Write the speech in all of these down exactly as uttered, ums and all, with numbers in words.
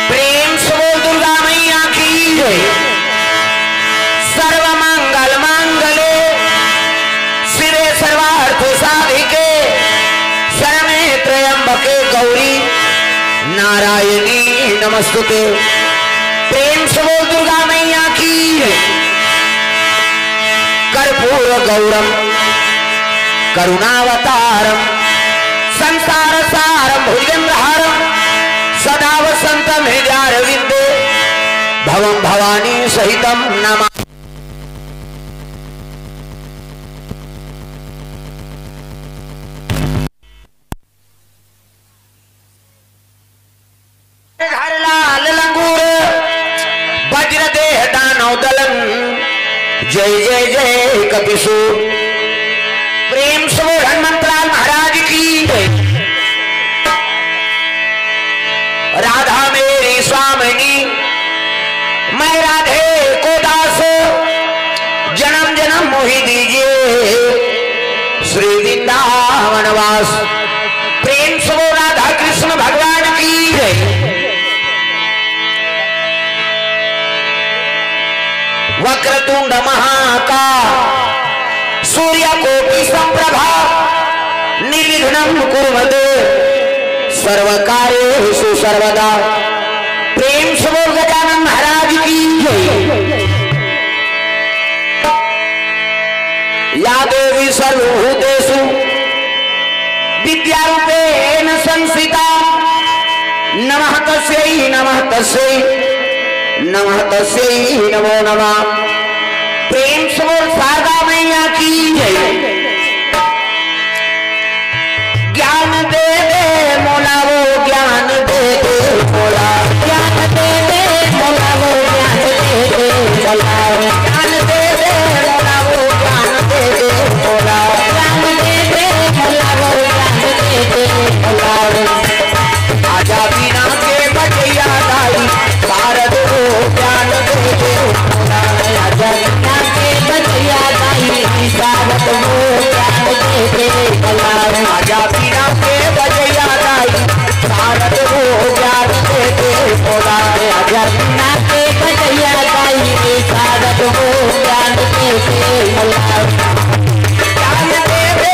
प्रेम से बोल दुर्गा मैया की जय। सर्व मंगल मांगल्ये शिवे सर्वार्थ साधिके शरण्ये त्र्यंबके गौरी नारायणी नमस्तुते। प्रेम से बोल दुर्गा मैया की। कर्पूर गौरम करुणावतारम संसार सारम भुजगेंद्रहारम सदा वसंतम हृदयारविंदे भवम भवानी सहितम नमा। धर लाल लंगूर, वज्र देह दानव दलन, जय जय जय कपिसूर। प्रेम से बोल हनुमंतलाल महाराज की। राधा मेरी स्वामिनी, मैं राधे को दास, जन्म जन्म मोहि दीजिए श्री वृंदावन वास। प्रेम से बोल राधा कृष्ण भगवान की जय। वक्रतुंड महाका सूर्यकोटि संप्रभा निर्विघ्नं कुरु मद सर्व कार्येषु सर्वदा। प्रेम से बोल गजानन महाराज की जय। या देवी सर्वभूतेषु विद्यारूपेण संस्थिता। नमः तस्यै, नमः तस्यै, नमः तस्यै नमो नमः। प्रेम से बोल शारदा मैया की जय। ज्ञान दे दे मोला वो, ज्ञान दे दे मोला। ज्ञान दे दे मोला वो, ज्ञान दे दे मोला। ज्ञान दे दे मोला वो, ज्ञान दे दे मोला। ज्ञान दे दे मोला वो, ज्ञान दे दे मोला। आजा बीना के बजैया दाई, शारद वो ज्ञान दे दे मोला। आजा बीना के बजैया दाई, शारद वो ज्ञान दे दे मोला। आजा बीना के बजैया दाई, शारद वो ज्ञान दे दे मोला। आजा बीना के बजैया दाई, शारद वो ज्ञान दे दे मोला। ज्ञान दे दे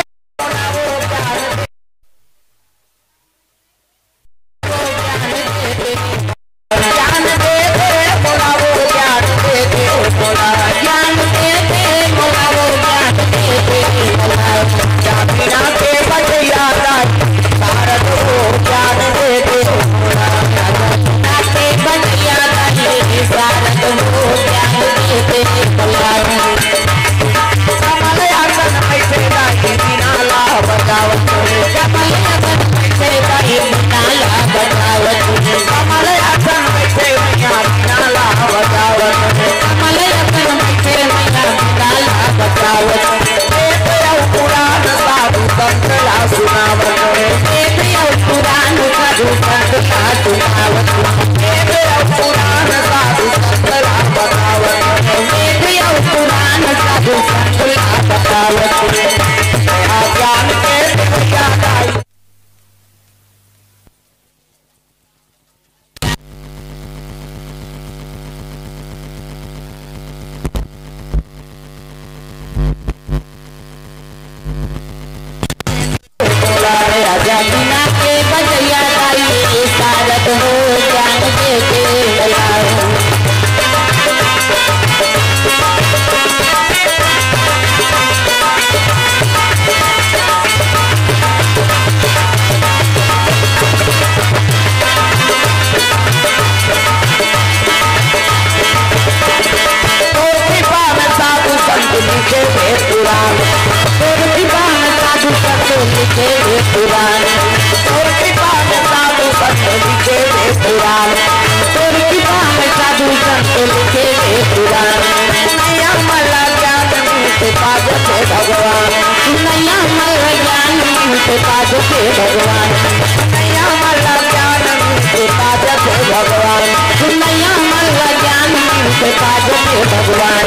भगवान, सुनैया मन ला ज्ञान मिलथे पाजत हे भगवान, सुनैया मन ला ज्ञान मिलथे पाजत हे भगवान।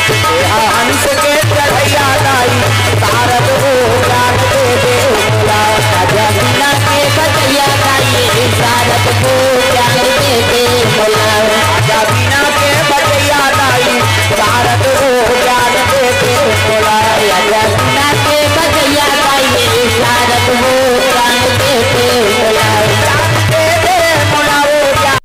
ए हंस के चढ़ैया दाई, शारद हो ज्ञान दे दे मोला। राजा बीना के बजैया दाई, शारद हो ज्ञान दे दे मोला। राजा बीना के बजैया दाई, शारद हो ज्ञान दे दे मोला। राजा बीना के बजैया दाई, शारद हो ज्ञान दे दे मोला। ज्ञान दे दे मोला, ओ ज्ञान।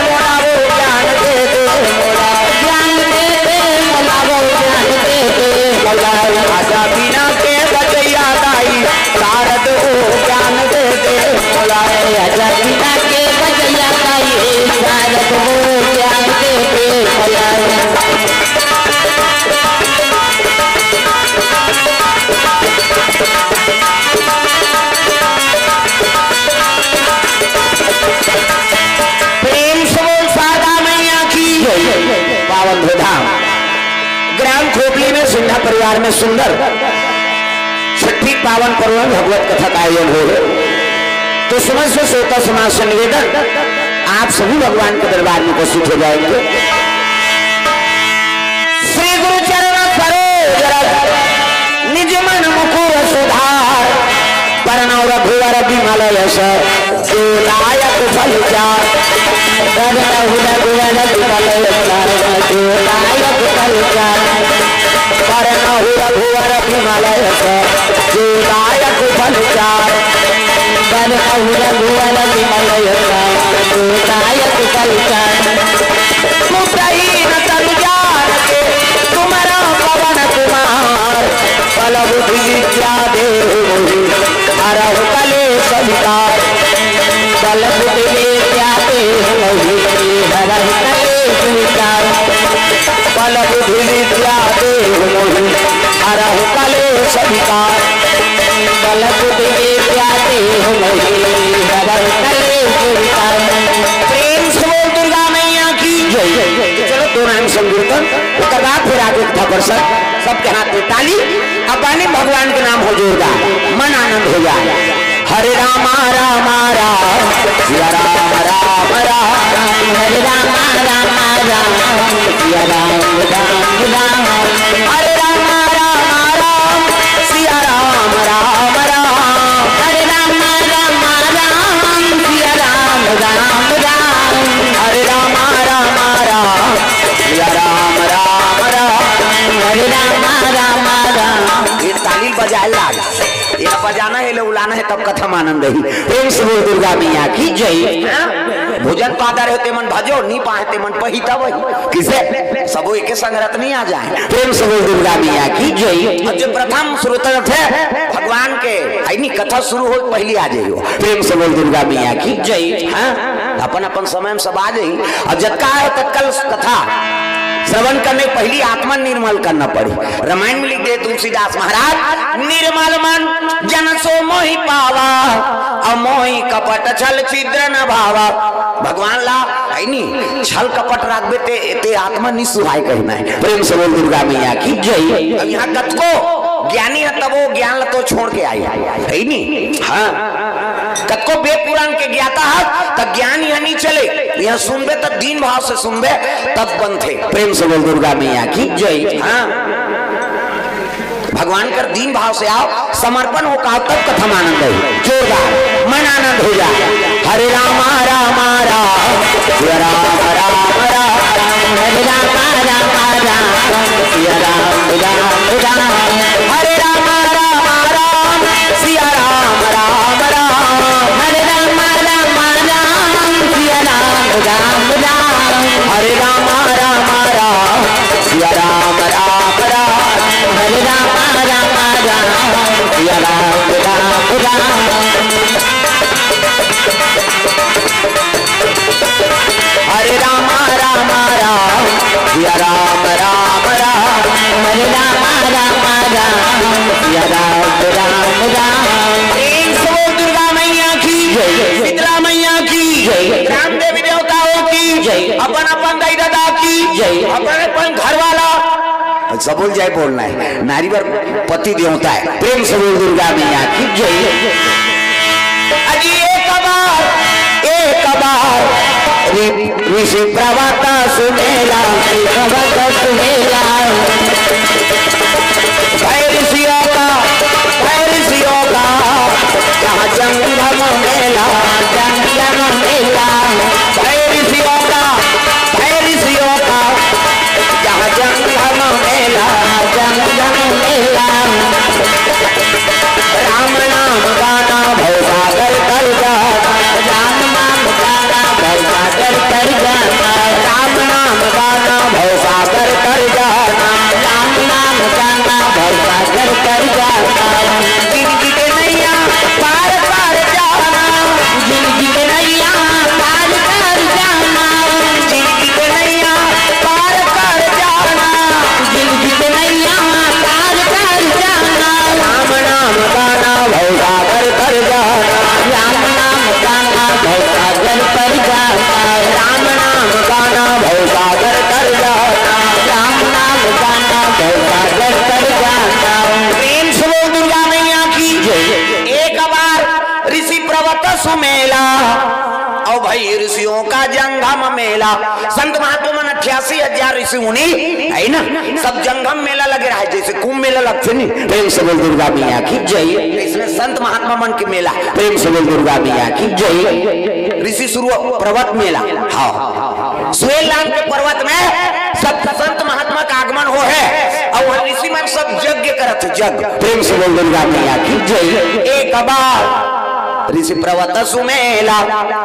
मोला वो ज्ञान दे दे, मोला ज्ञान दे दे, मोला वो ज्ञान दे दे, मोला। राजा बीना के बजैया दाई, शारद वो ज्ञान दे दे, मोला। राजा बीना के बजैया दाई, शारद वो ज्ञान दे दे, मोला। प्रेम से बोल शारदा मैया की जय। पावन धाम ग्राम खोपली में सिंधा परिवार में सुंदर छठी पावन पर्व में भगवत कथा का आयोजन हो रहे। तो समस्त श्रोता समाज से निवेदन, आप सभी भगवान के दरबार में उपस्थित हो जाएंगे। श्री गुरु चरण सरोज रज, निज मन मुकुर सुधार। बरनउँ रघुवर बिमल यश, जो दायक फल चार। बरनउँ रघुवर बिमल यश, जो दायक फल चार। बरनउँ रघुवर बिमल यश, जो दायक फल चार। बरनउँ रघुवर बिमल यश, जो दायक फल चार। पुत्रहीन तनु जान के, तुम राम पवन कुमार। बल बुद्धि विद्या देहु मोहि, हरहु कलेश विकार। बल बुद्धि विद्या देहु मोहि, हरहु कलेश विकार। बल बुद्धि विद्या देहु मोहि, हरहु कलेश विकार। बल बुद्धि विद्या देहु मोहि, हरहु कलेश विकार। प्रेम से बोल दुर्गा मैया की जय। तो चलो, दो नाम संकीर्तन, ओकर बाद फिर आगे कथा प्रसंग। सबके हाथ में ताली, अब बानी भगवान के नाम हो जोरदार, मन आनंद हो जाए। हरे रामा रामा राम, सिया राम राम राम। हरे रामा रामा राम, सिया राम राम राम। हरे रामा रामा राम, सिया राम राम राम। हरे रामा रामा राम, सिया राम राम राम। हरे रामा रामा राम, सिया राम राम राम। हरे रामा रामा राम। ये ताली बजाए लाग, ये बजाना है, ले उलाना है, तब कथा में आनंद ही। प्रेम से बोल दुर्गा मैया की जय। भोजन पादा रहे ते मन भजो, नी पाए ते मन पहिता वही। किसे? सबो एके संग रत नहीं आ जाए। प्रेम से बोल दुर्गा मैया की जय। और जो प्रथम श्रोता थे भगवान के, है नी, कथा शुरू हो, पहली आ जाइयो। प्रेम से बोल दुर्गा मैया की जय। हाँ, अपन अपन समय में सब आ जाई। और जतका है तत्काल कथा श्रवण करने पहली आत्मा निर्मल करना पड़ी। रामायण में लिख दे तुलसीदास महाराज, "निर्मल मन जन सो मोहि पावा, अमोहि कपट छल छिद्र न भावा।" भगवान ला, है नी, छल कपट रखबे ते, ते आत्मा नि सुहाय कहना है। प्रेम से बोल दुर्गा मैया की जय। अब यहाँ कतको ज्ञानी है, तब वो ज्ञान ला तो छोड़ के आई, है नी? हाँ, कतको वेद पुराण के ज्ञाता है, तब ज्ञान यहाँ नहीं चले। यहाँ सुनबे तब दीन भाव से सुनबे, तब बनथे। प्रेम से बोल दुर्गा मैया की जय। हाँ, भगवान कर दीन भाव से आओ, समर्पण हो का, तब कथा में आनंद है। जोरदार, मन आनंद हो जाए। हरे रामा रामा राम, सिया राम राम राम। हरे रामा रामा राम, सिया राम राम राम। हरे रामा रामा राम, सिया राम राम राम। हरे रामा रामा राम, सिया राम राम राम। हरे रामा रामा राम, सिया राम राम राम। हरे रामा रामा राम, सिया राम राम राम। हरे रामा रामा राम, सिया राम राम राम। हरे रामा रामा राम, सिया राम राम राम। प्रेम से बोल दुर्गा मैया की जय, शीतला मैया की जय, ग्राम देवी देवताओं की जय। अपन अपन दाई ददा की जय। अपन अपन घर वाला। सब बोल, जय बोलना है। नारी बर पति देवता है। प्रेम से बोल दुर्गा मैया की जय। अजी एक बार, एक बार ऋ-, ऋषि प्रवत सुमेला, ऋषि प्रवत सुमेला। भय ऋषियों का, भय ऋषियों का, जहाँ जंगम मेला, जंगम मेला। भय ऋषियों का, भय ऋषियों का, जहाँ जंगम मेला, जंगम मेला। राम नाम गाना भव सागर तर जाना, राम नाम गाना भव सागर तर जाना, राम नाम गाना भव सागर तर जाना, राम नाम गाना भव सागर तर जाना। जिंदगी के नैया पार कर जाना, जिंदगी के नैया पार कर जाना, जिंदगी के नैया पार कर जाना, जिंदगी के नैया पार कर जाना। राम नाम गाना भव सागर तर जाना, राम नाम गाना भव सागर तर जाना, राम नाम गाना भव सागर तर जाना, राम नाम गाना भव सागर तर जाना। प्रेम से बोल दुर्गा मैया की जय। एक बार ऋषि प्रवत सुमेला, और भाई ऋषियों का जंगम मेला। संत महात्मा मन अट्ठासी हजार ऋषि मुनि है ना, सब जंगम मेला लगे रहे, जैसे कुंभ मेला लगथे नी। प्रेम से बोल दुर्गा मैया की जय। इसमें संत महात्मा मन के मेला। प्रेम से बोल दुर्गा मैया की जय। ऋषि शुरू प्रवत मेला। हाँ, सुएल नाम के पर्वत में सब संत महात्मा का आगमन हो है, और वहाँ ऋषि मन सब यज्ञ करत हे, यज्ञ। प्रेम से बोल दुर्गा मैया की जय। एक बार ऋषि प्रवत सुमेला,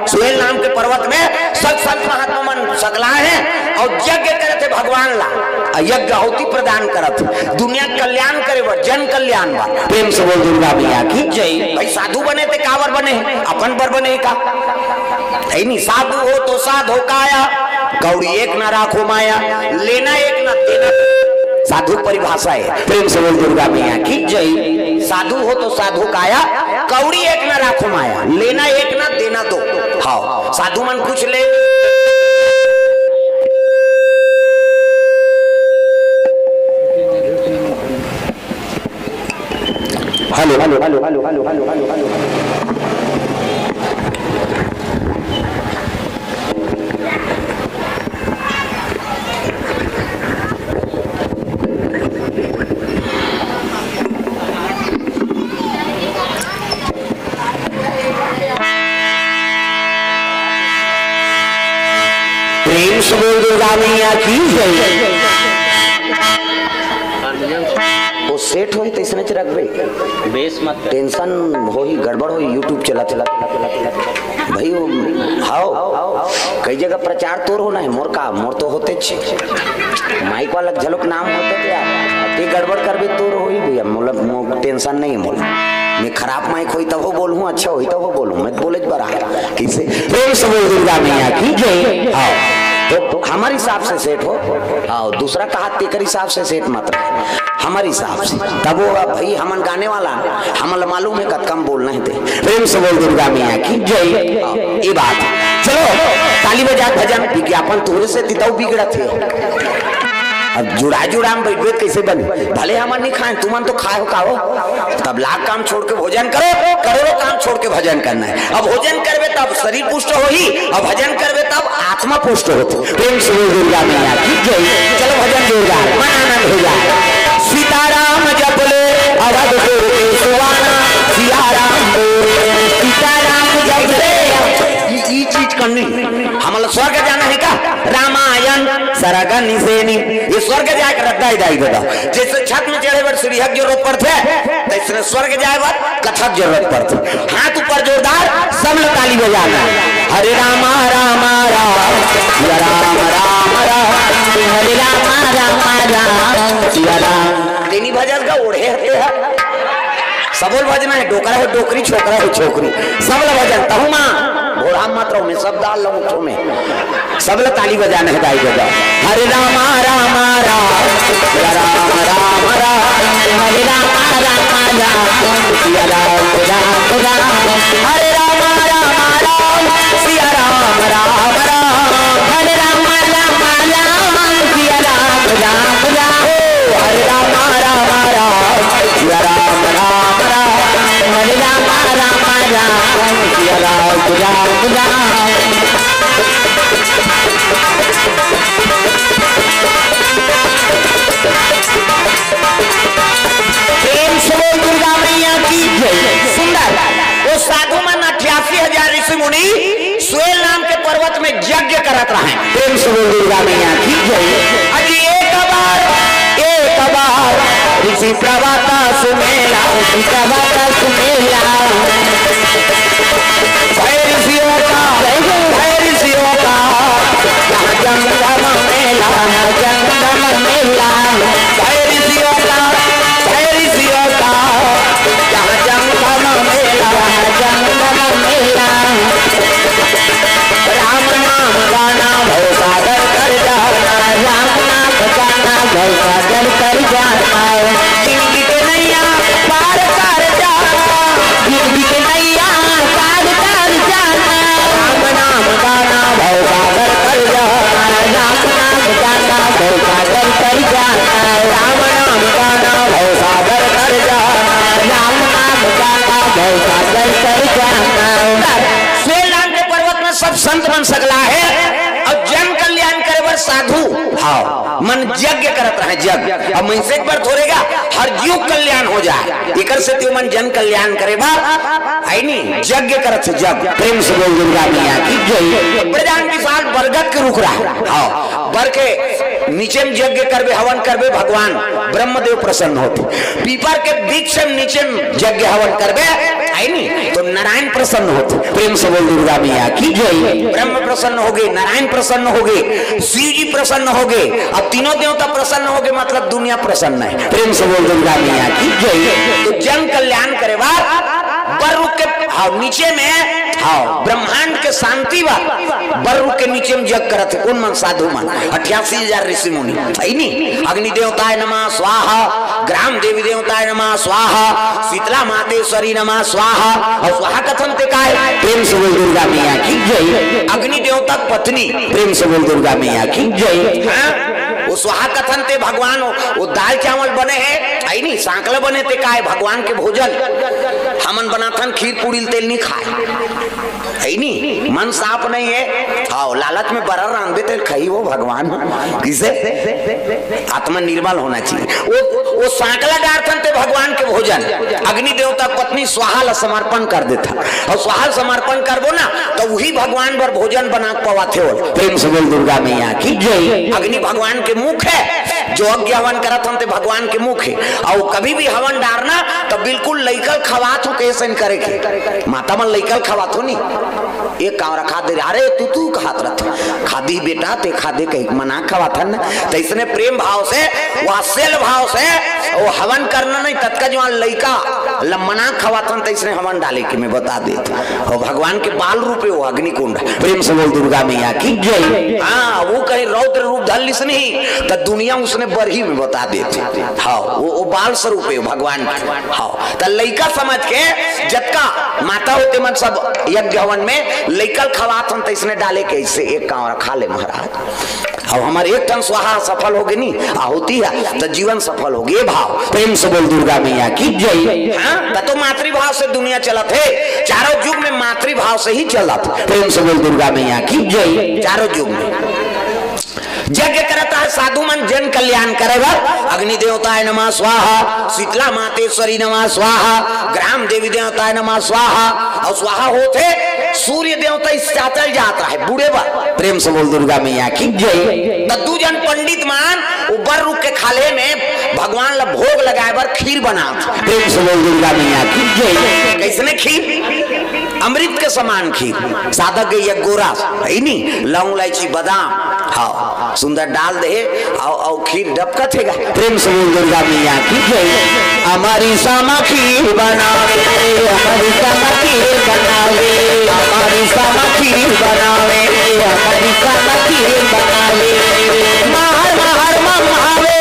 सुएल नाम के पर्वत में सब संत महात्मा मन सकलाए हे और यज्ञ करत हे भगवान ला, और यज्ञ आहुति प्रदान करत हे दुनिया के कल्याण करे बर, जन कल्याण बर। प्रेम से बोल दुर्गा मैया की जय। भाई साधु बने ते काबर बने हे? अपन बर बने हे का? है नहीं, साधु हो तो साधो काया, कौड़ी एक ना राखो माया, लेना एक ना देना। साधु परिभाषा है। प्रेम से बोल दुर्गा मैया की जय। साधु हो तो साधो काया, कौड़ी एक ना राखो माया, लेना एक ना देना दो। हाँ, साधु मन कुछ ले। Hello, hello, hello, hello, hello, hello, hello, hello. प्रेम से बोल दुर्गा मैया की जय। वो सेट होई तइसने च रखबे। बेस मत कर। टेंशन होही, गड़बड़ होही, YouTube चला, चला, चला, चला, चला। भाई, वो, हाओ, कई जगह प्रचार तोर होना है, मोर का, मोर तो होते छे। माइक वाला झलक नाम होते थे यार। ते गड़बड़ करबे तोर होही भैया, मोला, मो-, टेंशन नहीं है मोला। मैं खराब माइक होई तब हो बोलूँ, अच्छा होई तब हो बोलूँ, मैं बोले बरा है। किसे? प्रेम से बोल दुर्गा मैया की जय। हाँ, तो हमारे हिसाब से सेट हो। हाँ, दूसरा कहा तेकर हिसाब से सेट मत रहे, हमारे हिसाब से। तब वो अब भाई हमन गाने वाला, हमन ला मालूम है कतका म बोलना है ते। प्रेम से बोल दुर्गा मैया की जय। हाँ, ये बात। चलो, ताली बजा भजन, विज्ञापन तोरे से तितौ बिगड़त है। अब जुड़ा जुड़ा में बैठबे त कैसे बने? भले हमन नहीं खाएं, तुमन तो खाए हो का हो? तब लाख काम छोड़ के भोजन करो, करोड़ों काम छोड़ के भजन करना है। अब भोजन करबे तब शरीर पुष्ट होही, अब भजन करबे तब आत्मा पुष्ट होथे। प्रेम से बोल दुर्गा मैया की जय। चलो भजन जोरदार, मन आनंद हो जाए। सीताराम जप ले अवध के सुहाना, सिया राम बोले सीताराम जप ले। ई, ई चीज करनी, हमला स्वर्ग जाना है का? रामायण सरग निसेनी, ये स्वर्ग जाए के रद्दा ही दाई दादा। जैसे छत में चढ़े बर सीढ़ी के जरूरत पड़थे, तैसने स्वर्ग जाए बर कथा के जरूरत पड़थे। हाथ ऊपर जोरदार, सब लोग ताली बजाना। हरे रामा रामा राम, सिया राम राम राम, हरे रामा रामा राम, सिया राम। तेनी भजन का ओढ़े हते है। सबोल भजना है, डोकरा हो डोकरी, छोकरा हो छोकरी, सबला भजन। तहु माँ भोरा मत रहो, मैं सब डाल लूँ उठो में। सबला ताली बजाना है दाई दादा। हरे रामा रामा राम, सिया राम राम राम, हरे रामा रामा राम, सिया राम राम राम, हरे रामा रामा राम, सिया राम राम राम, हरे मुनि स्वेल नाम के पर्वत में यज्ञ करत रहे। प्रेम से बोल दुर्गा मैया की जय। अजी एक बार, एक बार ऋषि प्रवक्ता सुमेला, ऋषि प्रवक्ता सुमेला। भय ऋषियों का, भय ऋषियों का, यहाँ जंगम मेला, जंगम मेला। भय ऋषियों का, भय ऋषियों का, यहाँ जंगम मेला, यहाँ जंगम मेला। राम नाम गाना भव सागर तर जाना, राम नाम गाना भव सागर तर जाना। जिंदगी के नैया पार कर जाना, जिंदगी के नैया पार कर जाना। राम नाम गाना भव सागर तर जाना, राम नाम गाना भव सागर तर जाना। राम नाम गाना भव सागर तर जाना, राम नाम गाना भव सागर तर जाना। स्वेलांग के पर्वत में सब संत मन सकला हे अउ जन कल्याण करे बर साधु, हाँ, मन यज्ञ करत रहे, यज्ञ। अब मनसे एक बार थोरेगा, हर जीव कल्याण हो जाए, एकर सेती मन जन कल्याण करे बर, है नी, यज्ञ करत हे, यज्ञ। प्रेम से बोल दुर्गा मैया की जय। बड़े जान विशाल बरगद के रुख रहे, हाँ, बर के नीचे में यज्ञ करबे, हवन करबे, भगवान ब्रह्मदेव प्रसन्न होथे। पीपर के वृक्ष में नीचे में यज्ञ हवन करबे, है नी, तो नारायण प्रसन्न होथे। प्रेम से बोल दुर्गा मैया की जय। ब्रह्म प्रसन्न होगे, नारायण प्रसन्न होगे, शिव जी प्रसन्न होगे, अब तीनों देवता प्रसन्न होगे, मतलब दुनिया प्रसन्न हे। प्रेम से बोल दुर्गा मैया की जय। तो जन कल्याण करे बर बर रुख के, हाँ, नीचे में, हाँ, ब्रह्मांड के शांति बर बर रुख के नीचे में यज्ञ करत हे। कोन मन? साधु मन। अठासी हजार ऋषि मुनि, है नी? अग्नि देवताय नमः स्वाहा, ग्राम देवी देवताय नमः स्वाहा, शीतला मातेश्वरी नमः स्वाहा। अउ स्वाहा कथन ते काय? प्रेम से बोल दुर्गा मैया की जय। अग्नि देवता के पत्नी, प्रेम से बोल दुर्गा मैया की जय। हाँ? वो स्वाहा कथन ते भगवान, वो, वो दाल चावल बने हे, है नी? सांकला बने ते काय? भगवान के भोजन। हमन बनाथन खीर पूड़ी ल तेल नी खाय, है नी? मन साफ नहीं हे, हाँ, लालच में बरा रांधबे ते खई वो भगवान, किसे? आत्मा निर्मल होना चाहिए। वो, वो सांकला डारथन ते भगवान के भोजन, अग्नि देवता पत्नी स्वाहा ला समर्पण कर देथन। अउ स्वाहा समर्पण करबो ना, त उही भगवान बर भोजन बना के पवाथे। प्रेम से बोल दुर्गा मैया की जय। अग्नि भगवान के मुख हे, जो यज्ञ हवन करत हन ते भगवान के मुख हे। अउ कभी भी हवन डारना त बिल्कुल लइका ल खवात हो, कइसन करे के। माता मन लइका ल खवात हो नी, एक कांवरा खा दे, अरे तू, तू कहत रथ, खा दी बेटा, ते खा दे, कहिके मना खवाथन। तइसने प्रेम भाव से, वात्सल्य भाव से वो हवन करना नहीं, ततका जवान लइका ल मना खवाथन, तइसने हवन डाले के मैं बता देत। वो भगवान के बाल रूपे वो अग्निकुंड। प्रेम से बोल दुर्गा मैया की जय। हाँ, वो कहीं रौद्र रूप धर लिस नहीं, त दुनिया उसने बरही में बता देत। हाँ, वो, वो बाल स्वरूप हे भगवान के। हाँ, त लइका समझ के जतका माता होते मन सब यज्ञ हवन में लइका ल खवात हन, तइसने डाले के, अइसे एक कांवरा खा ले महाराज। अब हमर एक ठन स्वाहा सफल होगे नी, आहुति हे, त जीवन सफल होगे। भाव, प्रेम से बोल दुर्गा मैया की जय। हाँ, त तो मातृभाव से दुनिया चलत हे, चारों युग में मातृभाव से ही चलत। प्रेम से बोल दुर्गा मैया की जय। चारों युग में यज्ञ करत हे साधु मन जन कल्याण करे बर। अग्नि देवताय नमः स्वाहा, शीतला मातेश्वरी नमः स्वाहा, ग्राम देवी देवताय नमः स्वाहा। अउ स्वाहा होत हे सूर्य देवता इस चातल जात रहे बूड़े बर। प्रेम से बोल दुर्गा मैया की जय। त दू जन पंडित मन ऊपर रुख के खाल्हे में भगवान ला भोग लगाए बर खीर बनात। प्रेम से बोल दुर्गा मैया की जय। कइसने खीर? अमृत के समान खीर। सादा के एक गोरा, है नी, लौंग, इलायची, बादाम, हाँ, सुंदर डाल दे, अउ, अउ खीर डबकत हे गा। प्रेम से बोल दुर्गा मैया की जय। हमारी सामा खीर बनावे, हमारी सामा खीर बनावे, हमारी सामा खीर बनावे, हमारी सामा खीर बनावे। महर महर मम आवे,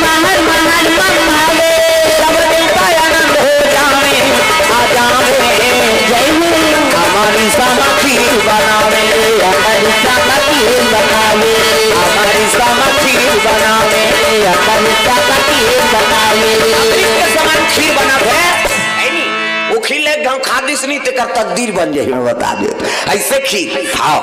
महर महर मम आवे, सब देवता आनंद हो जावे, आ जावे। जय हो। हमारी सामा खीर बनावे, हमारी सामा खीर बनावे, हमारी सामा खीर बनावे, हमारी सामा खीर बनावे। अमृत के समान खीर बनावे, है नी? वो खीर ले गाँव खा दिस नी, तेकर तकदीर बन जाही, मैं बता देत। अइसे खीर, हाँ।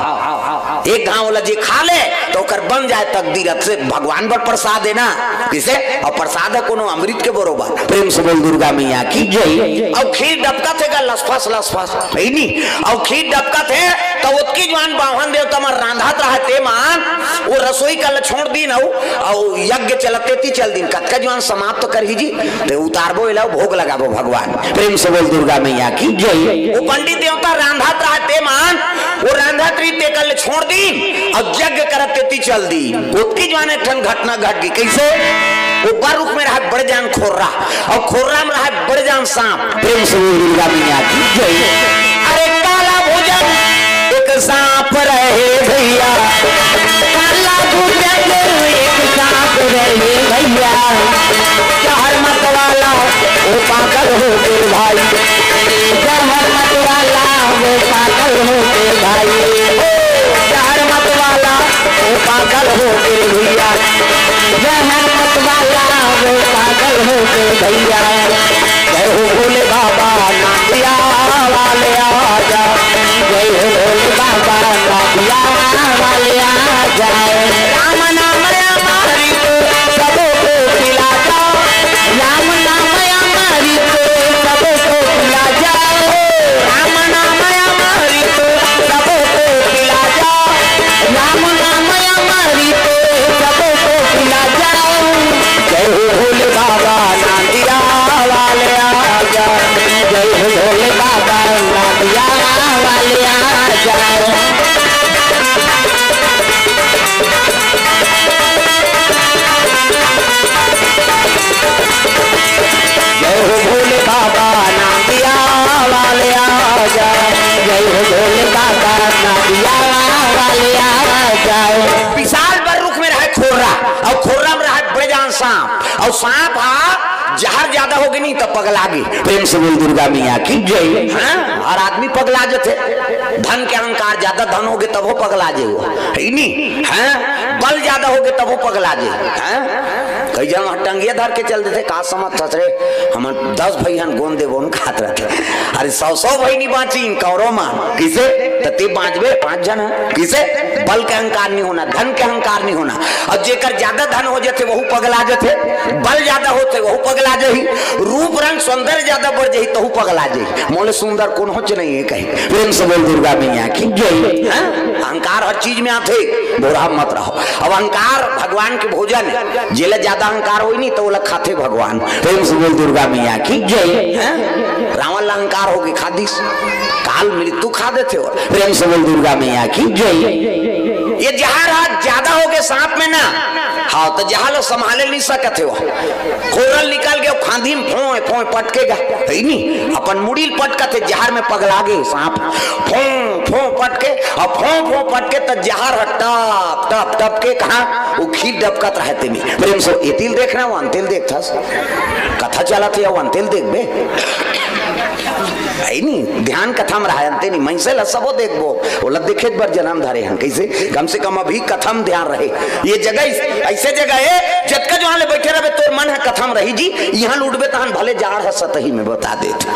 एक घाव ला जे खा ले, तो ओकर बन जाए तकदीर। अब से भगवान बर प्रसाद है ना, किसे? और प्रसाद है कोनो अमृत के बरोबर। प्रेम से बोल दुर्गा मैया की जय। और खीर डबकत हे का लसफस लसफस, है नी? और खीर डबकत हे, तो ओतकी जुआन बाम्हन देवता मन रांधत रहे ते मन, वो रसोई कर ल छोड़ दीन, और, और यज्ञ चलत तेती चल दीन। कतका जुआन समाप्त करही जी, ते उतारबो एला, भोग लगाबो भगवान। प्रेम से बोल दुर्गा मैया की जय। वो पंडित देवता रांधत रहे ते मन, वो रांधत रही ते कर ले छोड़ दीन, और यज्ञ करत तेती चल दीन। ओतकी जुआन एक ठन घटना घट गई। कैसे? वो बर रुख में रहा बड़े जान खोर्रा, और खोर्रा में रहा बड़े जान सांप। प्रेम से बोल दुर्गा मैया की जय। अरे काला भुजंग एक सांप रहे भैया, काला भुजंग एक सांप रहे भैया। जहर मत वाला वो पागल हो गए भाई, जहर मत वाला वो पागल हो गए भाई, जहर मत वाला वो पागल हो गए भैया, जहर मत वाला वो पागल हो गए भैया। जय हो भोले बाबा नाथिया वाले आजा, जय हो भोले बाबा नाथिया वाले आजा। राम नाम अमृत सबको पिला जाओ, राम नाम अमृत सबको पिला जाओ, राम नाम अमृत सबको पिला जाओ, राम नाम अमृत सबको पिला जाओ। जय हो भोले बाबा नांदिया वाले आजा, जय हो भोले बाबा नांदिया वाले आजा। जय हो भोले बाबा नांदिया वाले आजा, जय हो भोले बाबा नांदिया वाले आजा। विशाल बर रुख में रहे खोर्रा, और खोर्रा में रहे बड़े जान सांप, और सांप हा जहर ज्यादा हो गई नहीं तो पगला गई। प्रेम से बोल दुर्गा मैया की जय। हाँ, हर आदमी पगला जथे। धन के अहंकार ज्यादा, धन होगे तभो पगला जे हो, है नी? हाँ, बल ज्यादा होगे तभो पगला जे। हाँ, कई जन वहाँ टंगिया धर के चल देथे, का समझ थस रे, हम दस भई हन गोंद देबो न खात रहथे। अरे सौ सौ भई नहीं बाँची कौरव मान, किसे? त ते बाँचबे पाँच जन है, किसे? बल के अहंकार नहीं होना, धन के अहंकार नहीं होना। और जेकर ज्यादा धन हो जथे वहू पगला जथे, बल ज्यादा होथे वहू पगला जही, रूप रंग सौंदर्य ज्यादा बढ़ जही तहू पगला जही। मोले सुंदर कोनो च नहीं है कही। प्रेम से बोल दुर्गा मैया की जय। हाँ? अहंकार हर चीज में आथे, भोरहा मत रहो। अब अहंकार भगवान के भोजन है, जेला ज्यादा अहंकार होई नहीं तो ओला खाथे भगवान। प्रेम से बोल दुर्गा मैया की जय। हाँ? रावण ला अहंकार होगे खा दिस, काल मृत्यु खा देथे हो। प्रेम से बोल दुर्गा मैया की जय। ये जहर हा ज्यादा होगे सांप में ना, हाँ, तो जहर ला संभाले नहीं सकत हे वो। खोरल निकल गए, खांधी में फोंय फोंय पटकेगा, है नी? अपन मुड़ी ल पटकत हे, जहर में पगला गे सांप। फों फों पटके, और फों फों पटके त जहर ह टप टप टप के कहाँ वो खीर डबकत रहे तेमी। प्रेम से ये तिल देखना, वो अंतिल देखथस। कथा चलत हे, वो अंतिल देखबे। है नी, ध्यान कथा में रहा, अंते नी, मनसे ला सबो देखबो, ओला देखे बर जन्म धरे हन। कैसे? कम से कम अभी कथा में ध्यान रहे। ये जगह इस-, ऐसे जगह है, जतका जुआन ले बैठे रहबे, तोर मन ह कथा में रही जी, यहाँ लूटबे तहन भले जाड़ ह सतही में बता देत।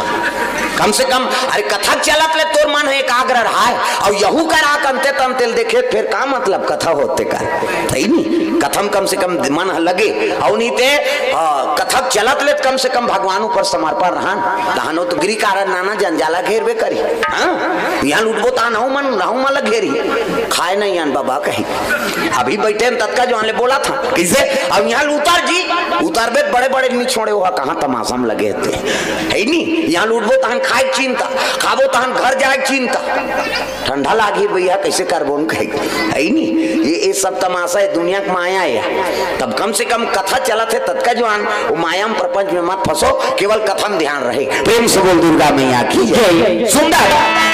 कम से कम, अरे कथा चलत ले तोर मन ह एकाग्र रहा है, और यहू करा कंते तंते ल देखे, फिर का मतलब कथा होते का? है नी, कथा में कम से कम मन ह लगे, और नहीं ते, आ, कथा चलत ले कम से कम भगवान ऊपर समर्पण रहन, तहन तो गिरी कारण नाना जंजाला घेरबे करी। हाँ? यहाँ लुटबो तहन हूँ मन, हूँ मन ल घेरी। खाए नहीं आन बाबा कही। अभी बैठे हम ततका जुआन ले बोला था। कैसे? अब यहाँ ल उतर जी, उतरबे त बड़े बड़े नहीं छोड़े हुआ, कहाँ तमाशा में लगे थे। है नी? यहाँ लुटबो तहन खाए के चिंता, खाबो तहन घर जाए के चिंता। ठंडा लागी भैया, कैसे करबो न कहे। है नी? ये, ये सब तमाशा है, दुनिया के माया है। तब कम से कम कथा चलत है, ततका जुआन वो माया में प्रपंच में मत फंसो, केवल कथा में ध्यान रहे। प्रेम से बोल दुर्गा मैया की जय। सुंदर।